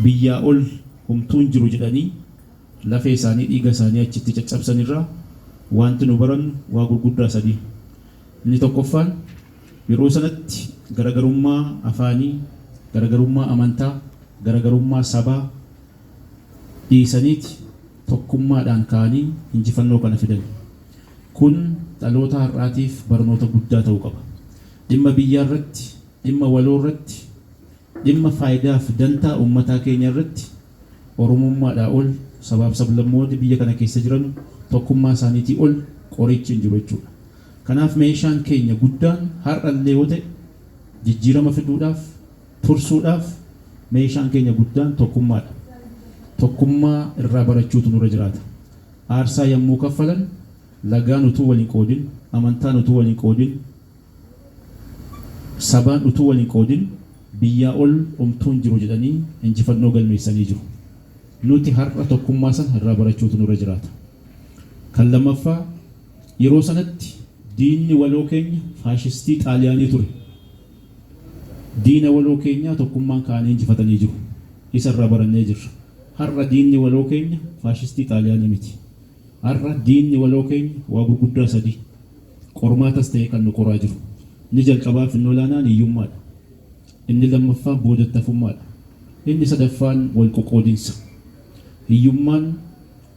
Biyyaa ol homtuu hin jiru jedhanii lafee isaanii dhiiga isaanii achitti caccabsan irraa wanti nu barannu waa gurguddaa sadii. Inni tokkoffaan yeroo sanatti garagarummaa afaanii, garagarummaa amantaa, garagarummaa sabaa dhiisaniiti tokkummaadhaan ka'anii injifannoo kana fidan. Kun dhaloota har'aatiif barnoota guddaa ta'uu qaba. Dhimma biyyaa irratti, dhimma waloo irratti, dhimma faayidaaf dantaa uummataa keenya irratti Oromummaadhaa ol sabaaf sablammoonni biyya kana keessa jiran tokkummaa isaaniitii ol qorichi hin jiru jechuudha. Kanaaf meeshaan keenya guddaan har'allee yoo ta'e jijjiirama fiduudhaaf, tursuudhaaf meeshaan keenya guddaan tokkummaadha. Tokkummaa irraa barachuutu nurra jiraata. Aarsaa yommuu kaffalan lagaan utuu wal hin qoodin, amantaan utuu wal hin qoodin, sabaan utuu wal hin qoodin biyyaa ol homtuu hin jiru jedhanii injifannoo galmeessanii jiru. Nuti har'a tokkummaa sana irraa barachuutu nurra jiraata. Kan lammaffaa yeroo sanatti diinni waloo keenya faashistii Xaaliyaanii ture. Diina waloo keenyaa tokkummaan ka'anii injifatanii jiru. Isa irraa barannee jirra. Har'a diinni waloo keenya faashistii Xaaliyaanii miti. Har'a diinni waloo keenya waa gurguddaa sadii. Qormaatas ta'ee kan nu qoraa jiru. Inni jalqabaa fi inni olaanaan hiyyummaadha. Inni lammaffaan boodattafummaadha. Inni sadaffaan wal qoqqoodinsa. Hiyyummaan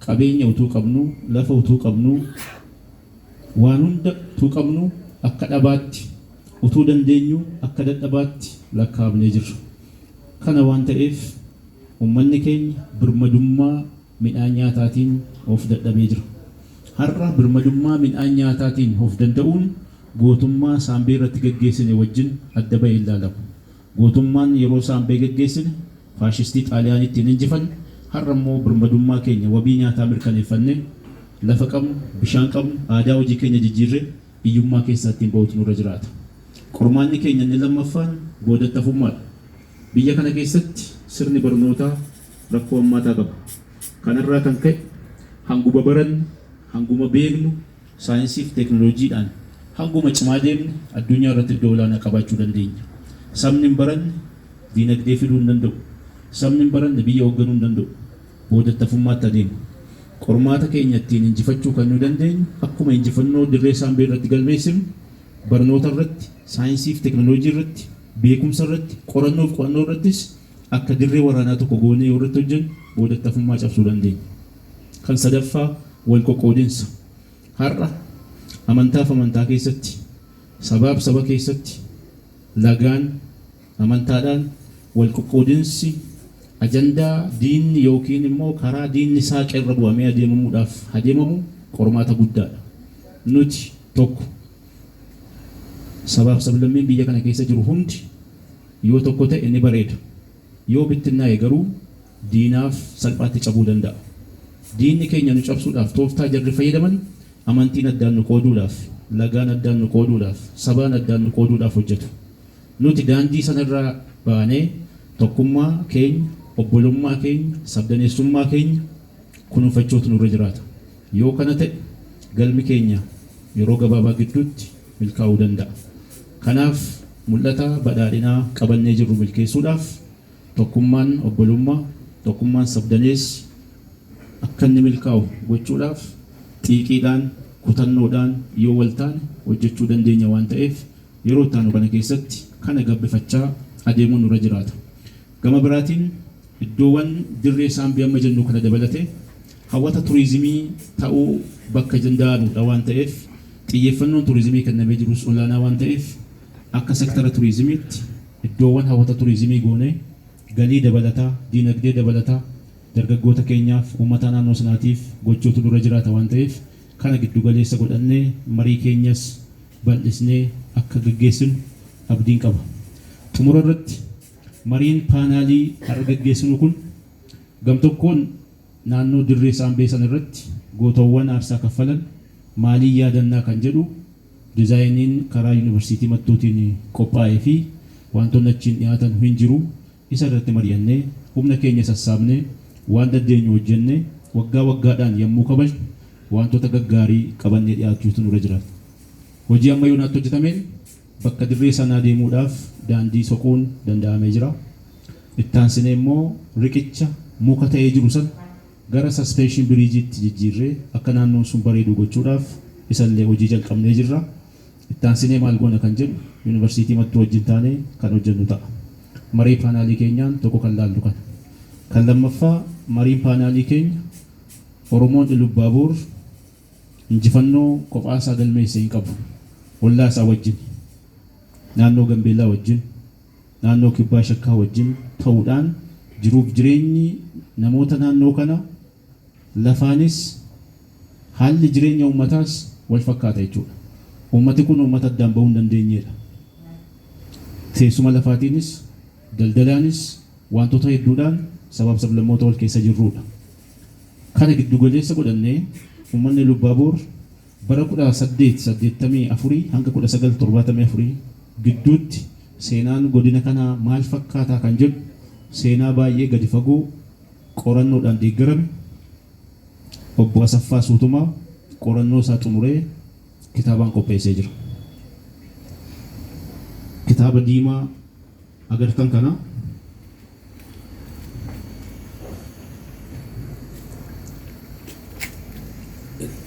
qabeenya utuu qabnuu, lafa utuu qabnuu, waan hunda utuu qabnuu akka dhabaatti, utuu dandeenyuu akka dadhabaatti lakkaa'amnee jirra. Kana waan ta'eef uummanni keenya birmadummaa midhaan nyaataatiin of dadhabee jira. Har'a birmadummaa midhaan nyaataatiin of danda'uun gootummaa Saambee irratti gaggeessine wajjin adda ba'ee hin ilaalamu. Gootummaan yeroo Saambee gaggeessine faashistii Xaaliyaanii ittiin injifanne, har'a immoo birmadummaa keenya wabii nyaataa mirkaneeffannee, lafa qabnu, bishaan qabnu, aadaa hojii keenya jijjiirree hiyyummaa keessaa ittiin ba'uutu nurra jiraata. Qormaanni keenya inni lammaffaan boodatti hafummaadha. Biyya kana keessatti sirni barnootaa rakkoo hammaataa qaba. Kanarraa kan ka'e hanguma barannu, hanguma beeknu saayinsii fi teeknooloojiidhaan hanguma cimaa deemne addunyaa irratti iddoo olaanaa qabaachuu dandeenya. Sabni hin baranne diinagdee fiduu hin danda'u. Sabni hin baranne biyya hoogganuu hin danda'u. Boodatti hafummaatti adeema. Qormaata keenya ittiin injifachuu kan nu dandeenyu akkuma injifannoo dirree Saambee irratti galmeessifne barnoota irratti, saayinsii fi teeknooloojii irratti, beekumsa irratti, qorannoo fi qo'annoo irrattis akka dirree waraanaa tokko goonee yoo irratti hojjenne boodatti hafummaa cabsuu dandeenya. Kan sadaffaa wal qoqqoodinsa. Har'a amantaaf amantaa keessatti, sabaaf saba keessatti, lagaan, amantaadhaan wal qoqqoodinsi ajandaa diinni yookiin immoo karaa diinni saaqe irra bu'amee adeemamuudhaaf adeemamu qormaata guddaadha. Nuti tokko sabaaf sablammiin biyya kana keessa jiru hundi yoo tokko ta'e ni bareeda. Yoo bittinnaa'e garuu diinaaf salphaatti cabuu danda'a. Diinni keenya nu cabsuudhaaf tooftaa jarri fayyadaman amantiin addaan nu qooduudhaaf, lagaan addaan nu qooduudhaaf, sabaan addaan nu qooduudhaaf hojjetu. Nuti daandii sanarraa baanee tokkummaa keenya, obbolummaa keenya, sabdaneessummaa keenya kunuunfachuutu nurra jiraata. Yoo kana ta'e galmi keenya yeroo gabaabaa gidduutti milkaa'uu danda'a. Kanaaf mul'ata badhaadhinaa qabannee jirru milkeessuudhaaf tokkummaan obbolummaa, tokkummaan sabdaneessi akka inni milkaa'u gochuudhaaf xiiqiidhaan, kutannoodhaan yoo wal taane hojjechuu dandeenya waan ta'eef yeroo itti aanu kana keessatti kana gabbifachaa adeemuun nurra jiraata. Gama biraatiin iddoowwan dirree Saambee amma jennu kana dabalatee hawwata turizimii ta'uu bakka danda'anudha waan ta'eef xiyyeeffannoon turizimii kennamee jirus olaanaa waan ta'eef akka sektara turizimiitti iddoowwan hawwata turizimii goonee galii dabalataa, diinagdee dabalataa dargaggoota keenyaaf, uummataa naannoo sanaatiif gochuutu nurra jiraata waan ta'eef kana giddu galeessa godhannee marii keenyas bal'isnee akka gaggeessinu abdiin qaba. Xumura irratti mariin paanaalii har'a gaggeessinu kun gamtokkoon naannoo dirree Saambee sana irratti gootowwan aarsaa kaffalan maaliin yaadannaa kan jedhu dizaayiniin karaa Yuunivarsiitii Mattuutiin qophaa'ee fi wantoonni achiin dhiyaatan hin jiru. Isa irratti mari'annee humna keenya sassaabnee waan dandeenyu hojjennee waggaa waggaadhaan yommuu kabajnu wantoota gaggaarii qabannee dhiyaachuutu nurra jiraata. Hojii amma yoonaatti hojjetameen bakka dirree sanaa deemuudhaaf daandii soquun danda'amee jira. Itti aansinee immoo riqicha muka ta'ee jiru sana gara suspension bridge'itti jijjiirree akka naannoon sun bareedu gochuudhaaf isallee hojii jalqabnee jirra. Itti aansinee maal goona kan jedhu Yuunivarsiitii Mattuu wajjin taanee kan hojjennu ta'a. Marii paanaalii keenyaan tokko kan laallu kana. Kan lammaffaa, mariin paanaalii keenya Oromoon Ilubbaaboor injifannoo kophaa isaa galmeesse hin qabu. Ollaa isaa wajjin, naannoo Gambeellaa wajjin, naannoo Kibbaa Shakkaa wajjin ta'uudhaan jiruuf jireenyi namoota naannoo kana lafaanis haalli jireenya uummataas wal fakkaata jechuudha. Uummati kun uummata addaan bahuu hin dandeenyeedha. Teessuma lafaatiinis, daldalaanis, waantota hedduudhaan sabaaf sablammoota wal keessa jirruudha. Kana giddugaleessa godhannee uummanni Ilubbaaboor bara 1884 hanga 1974 gidduutti seenaan godina kanaa maal fakkaataa kan jedhu seenaa baay'ee gadi fagoo qorannoodhaan deeggarame Obbo Asaffaa Suutumaa qorannoo isaa xumuree kitaabaan qopheessee jira. Kitaaba diimaa agartan kana.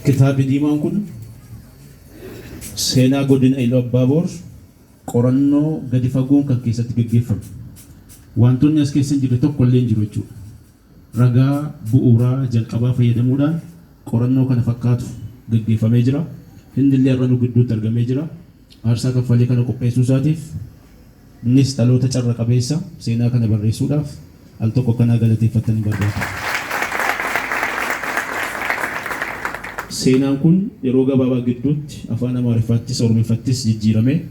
Kitaabni diimaan kun seenaa godina Iluu Abbaaboor qorannoo gadi fagoon kan keessatti gaggeeffame. Wantoonni as keessa hin jirre tokko illee hin jiru jechuudha. Ragaa bu'uuraa jalqabaa fayyadamuudhaan qorannoo kana fakkaatu gaggeeffamee jira. Inni illee har'a nu gidduutti argamee jira. Aarsaa kaffalee kana qopheessuu isaatiif innis dhaloota carra qabeessa seenaa kana barreessuudhaaf al tokko akkanaa galateeffattanii barbaada. Seenaan kun yeroo gabaabaa gidduutti afaan Amaariffaattis Oromiffattis jijjiiramee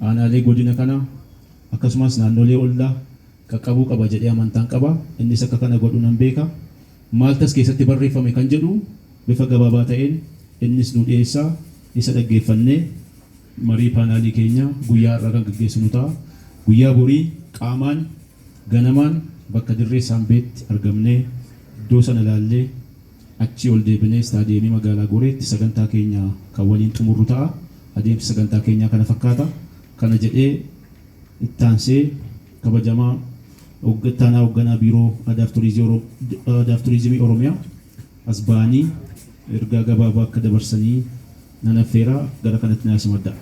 aanaalee godina kanaa akkasumas naannolee ollaa qaqqabuu qaba jedhee amantaan qaba. Innis akka kana godhu nan beeka. Maaltu as keessatti barreeffame kan jedhu bifa gabaabaa ta'een innis nu dhiyeessa. Isa dhaggeeffannee marii paanaalii keenya guyyaa har'aa kan gaggeessinu ta'a. Guyyaa borii qaamaan ganamaan bakka dirree Saambeetti argamnee iddoo sana ilaallee achii ol deebinee istaadiyeemii magaalaa Goreetti sagantaa keenya kan waliin xumurru ta'a. Adeemsi sagantaa keenyaa kana fakkaata. Kana jedhee ittaansee kabajamaa Ittaanaa Hoogganaa Biiroo Aadaaf Turizimii Oromiyaa as ba'anii ergaa gabaabaa akka dabarsanii nan affeera, gara kanatti naa simadhaa.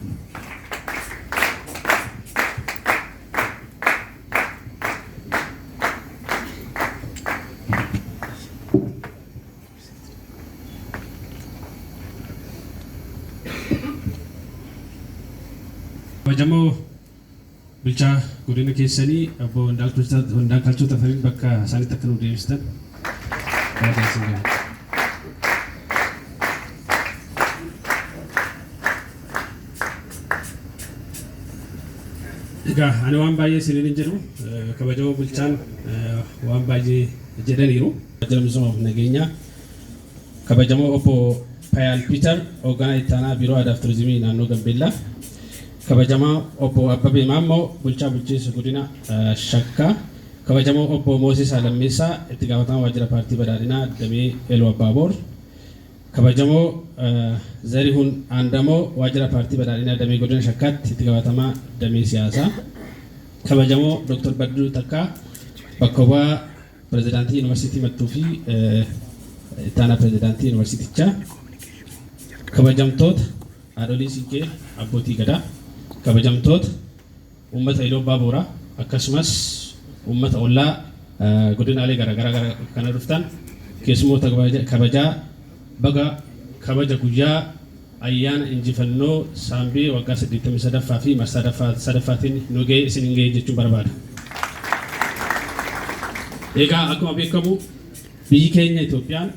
Kabajamoo bulchaa godina keessanii obbo Wandaalkaachoo Tafariin bakka isaanitti akka nu deebistan kabajaan isin gaafadha. Egaa ani waan baay'ee isiniin hin jedhu, kabajamoo bulchaan waan baay'ee jedhaniiru. Waajjira Misoomaaf Nageenyaa, kabajamoo obbo Payaal Piiter, hoogganaa itti aanaa Biiroo Aadaaf Turizimii Naannoo Gambeellaa, kabajamaa obbo Abbabee Maammoo, bulchaa bulchiinsa godina Shakkaa, kabajamoo obbo Moosisaa Lammeessaa, itti gaafatamaa waajjira paartii badhaadhinaa damee Eluu Abbaaboor, kabajamoo Zarihun Aandamoo, waajjira paartii badhaadhinaa damee godina Shakkaatti itti gaafatamaa damee siyaasaa, kabajamoo Dr. Badduu Takkaa, bakka bu'aa Pirezidaantii Yuunivarsiitii Mattuu fi Ittaanaa Pirezidaantii Yuunivarsiitichaa, kabajamtoota haadholii siinqee, abbootii gadaa, kabajamtoota uummata Iluu Abbaa Booraa akkasumas uummata ollaa godinaalee garaagaraa kana dhuftan, keessummoota kabajaa, baga kabaja guyyaa ayyaana injifannoo Saambee waggaa 83ffaa fi marsaa sadaffaatiin nu ga'e isin hin ga'e jechuun barbaada. Egaa akkuma beekamu biyyi keenya Itoophiyaan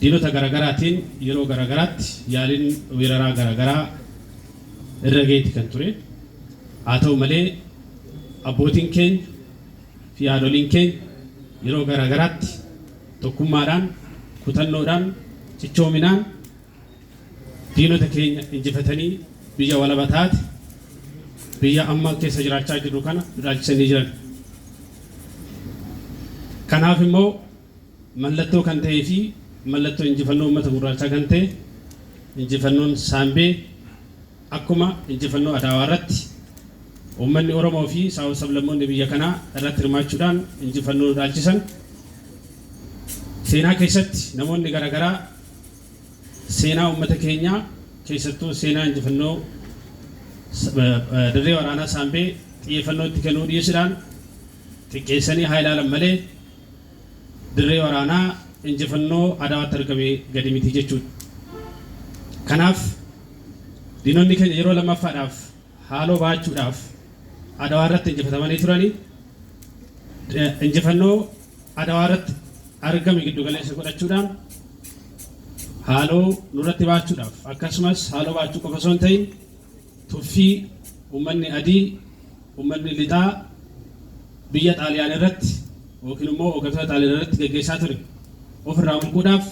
diinota garaagaraatiin yeroo garaagaraatti yaaliin weeraraa garaagaraa irra ga'eeti kan ture. Haa ta'u malee abbootiin keenya fi haadholiin keenya yeroo garaagaraatti tokkummaadhaan, kutannoodhaan, cichoominaan diinota keenya injifatanii biyya walaba taate, biyya amma keessa jiraachaa jirru kana nu dhaalchisanii jiran. Kanaaf immoo mallattoo kan ta'ee fi mallattoo injifannoo uummata gurraachaa kan ta'e injifannoon Saambee akkuma injifannoo Adaawaa irratti Uummanni Oromoo fi sablammoonni biyya kanaa irratti hirmaachuudhaan injifannoo dhaalchisan. Seenaa keessatti namoonni garaagaraa seenaa uummata keenyaa, keessattuu seenaa injifannoo dirree waraanaa Saambee, xiyyeeffannoo itti kennuu dhiisuudhaan xiqqeessanii haa ilaalan malee, dirree waraanaa injifannoo Adawaatti argame gadi miti jechuudha. Kanaaf diinonni keenya yeroo lammaffaadhaaf haaloo ba'achuudhaaf Adawaa irratti injifatamanii turanii, injifannoo Adawaa irratti argame giddu galeessa godhachuudhaan haaloo nurratti ba'achuudhaaf, akkasumas haaloo ba'achuu qofa osoo hin ta'in, tuffii uummanni adii, uummanni lixaa biyya Xaaliyaan irratti yookiin immoo hooggantoota Xaaliyaan irratti gaggeessaa ture ofirraa mulquudhaaf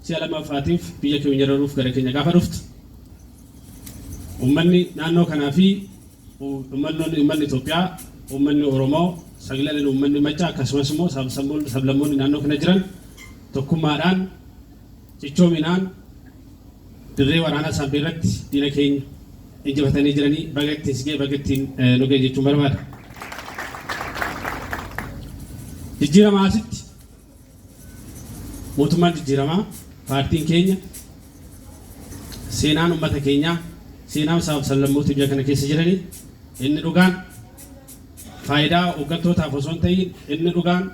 si'a lammaffaatiif biyya keenya weeraruuf gara keenya gaafa dhuftu, uummanni naannoo kanaa fi uummanni Itoophiyaa, uummanni Oromoo, sagaleen uummanni Maccaa, akkasumas immoo sablammoonni naannoo kana jiran tokkummaadhaan, cichoominaan dirree waraanaa Saambee irratti diina keenya injifatanii jiranii. Baga ittiin si ga'e, baga ittiin nu ga'e jechuun barbaada. Jijjiiramaa asitti mootummaan jijjiiramaa, paartiin keenya, seenaan uummata keenyaa, seenaan sabaaf sablammoota biyya kana keessa jiranii inni dhugaan faayidaa hooggantootaaf osoo hin ta'in, inni dhugaan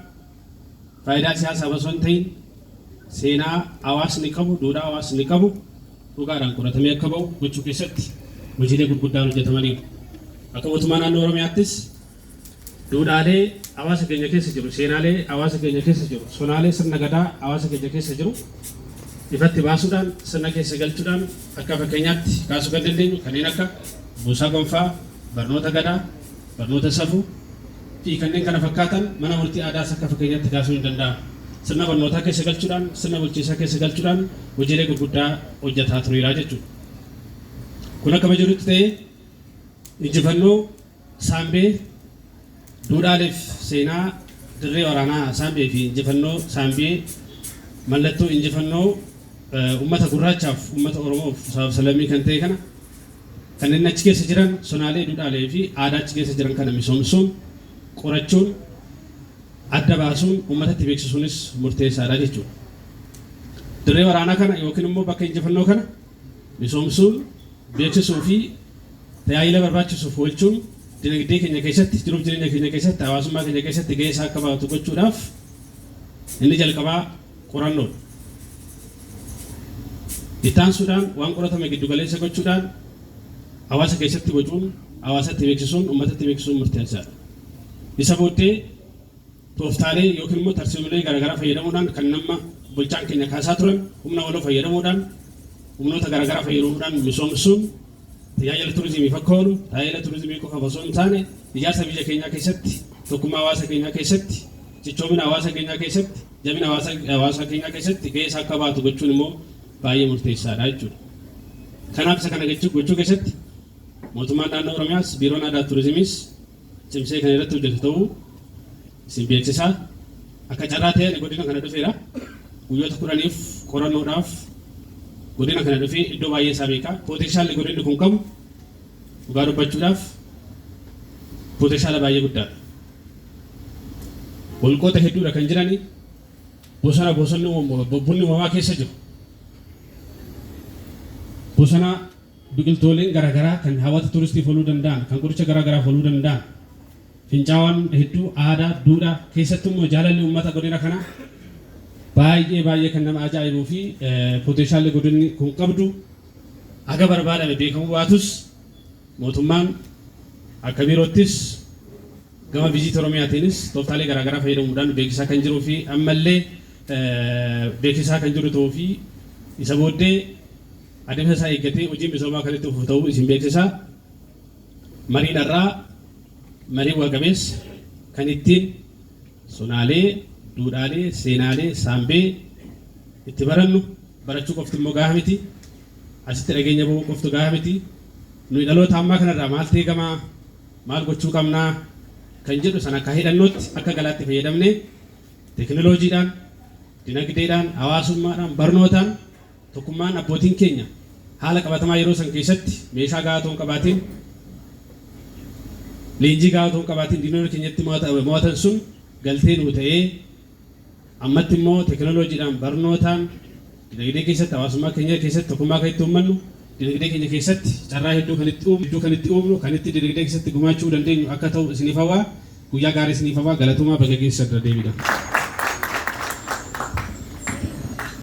faayidaa siyaasaaf osoo hin ta'in, seenaa hawaasni qabu, duudhaa hawaasni qabu dhugaadhaan qoratamee akka ba'u gochuu keessatti hojiilee gurguddaan hojjetamaniiru. Akka mootummaa naannoo Oromiyaattis duudhaalee hawaasa keenya keessa jiru, seenaalee hawaasa keenya keessa jiru, sonaalee sirna gadaa hawaasa keenya keessa jiru ifatti baasuudhaan, sirna keessa galchuudhaan, akka fakkeenyaatti kaasuu kan dandeenyu kanneen akka buusaa gonfaa, barnoota gadaa, barnoota safuu fi kanneen kana fakkaatan, mana murtii aadaas akka fakkeenyaatti kaasuun hin danda'amu. Sirna barnootaa keessa galchuudhaan, sirna bulchiinsaa keessa galchuudhaan hojiilee gurguddaa hojjetaa tureera jechuudha. Kun akkama jirutti ta'ee, injifannoo Saambee, duudhaaleef seenaa dirree waraanaa Saambee fi injifannoo Saambee mallattoo injifannoo uummata gurraachaaf, uummata Oromoof sabaaf sablammii kan ta'e kana, kanneen achi keessa jiran sonaalee, duudhaalee fi aadaa achi keessa jiran kana misoomsuun, qorachuun, adda baasuun uummatatti beeksisuunis murteessaadha jechuudha. Dirree waraanaa kana yookiin immoo bakka injifannoo kana misoomsuun, beeksisuu fi tajaajila barbaachisuuf oolchuun dinagdee keenya keessatti, jiruuf jireenya keenya keessatti, hawaasummaa keenya keessatti gahee isaa akka baatu gochuudhaaf inni jalqabaa qorannoodha. Ittaansuudhaan waan qoratame giddu galeessa gochuudhaan hawaasa keessatti bocuun, hawaasatti beeksisuun, uummatatti beeksisuun murteessaadha. Isa booddee tooftaalee yookiin immoo tarsiimolee garaagaraa fayyadamuudhaan, kan nama bulchaan keenya kaasaa turan, humna waloo fayyadamuudhaan, humnoota garaagaraa fayyadamuudhaan misoomsuun tajaajila turizimiif akka oolu, tajaajila turizimii qofaaf osoo hin taane, ijaarsa biyya keenyaa keessatti, tokkummaa hawaasa keenyaa keessatti, cichoomina hawaasa keenyaa keessatti, jabina hawaasa keenyaa keessatti gahee isaa akka baatu gochuun immoo baay'ee murteessaadha jechuudha. Kanaaf isa kana gochuu keessatti mootummaan naannoo Oromiyaas, biiroon aadaa turizimiis cimsee kan irratti hojjetu ta'uu isin beeksisaa. Akka carraa ta'e ani godina kana dhufeera. Guyyoota 10f qorannoodhaaf godina kana dhufee iddoo baay'ee isaa beeka. Potentialli godinni kun qabu dhugaa dubbachuudhaaf potentiala baay'ee guddaadha. Holqoota hedduudha kan jirani, bosona, bosonni bunni uumamaa keessa jiru. Bosona biqiltooleen garaagaraa kan hawwata turistiif ooluu danda'an, kan qoricha garaagaraaf ooluu danda'an, fincaawaan hedduu, aadaa, duudhaa, keessattuu immoo jaalalli uummata godina kanaa baay'ee baay'ee kan nama ajaa'ibuu fi potentialli godinni kun qabdu haga barbaadame beekamuu baatus, mootummaan akka biiroottis gama Visit Oromiyaatiinis tooftaalee garaagaraa fayyadamuudhaan beeksisaa kan jiruu fi ammallee beeksisaa kan jiru ta'uu fi isa booddee adeemsa isaa eeggatee hojiin misoomaa kan itti fufu ta'uu isin beeksisaa. Mariin har'aa marii bu'a qabeessa kan ittiin sonaalee, duudhaalee, seenaalee Saambee itti barannu, barachuu qofti immoo gahaa miti. Asitti dhageenya bahuu qoftu gahaa miti. Nuyi dhaloota ammaa kanarraa maaltu eegamaa? Maal gochuu qabnaa? Kan jedhu sana akka hidhannootti, akka galaatti fayyadamnee teekinooloojiidhaan, dinagdeedhaan, hawaasummaadhaan, barnootaan tokkummaan abbootiin keenya haala qabatamaa yeroo san keessatti meeshaa gahaa otoo hin qabaatiin Leenjii gahaa otoo hin qabaatiin diinonni keenyatti mo'atan sun galtee nuu ta'ee, ammatti immoo teekinooloojiidhaan, barnootaan, dinagdee keessatti, hawaasummaa keenya keessatti tokkummaa kan itti uummannu, dinagdee keenya keessatti carraa hedduu kan itti uumnu, kan itti dinagdee keessatti gumaachuu dandeenyu akka ta'u isiniif hawaa. Guyyaa gaarii isiniif hawaa. Galatoomaa, baga geessan irra deebina.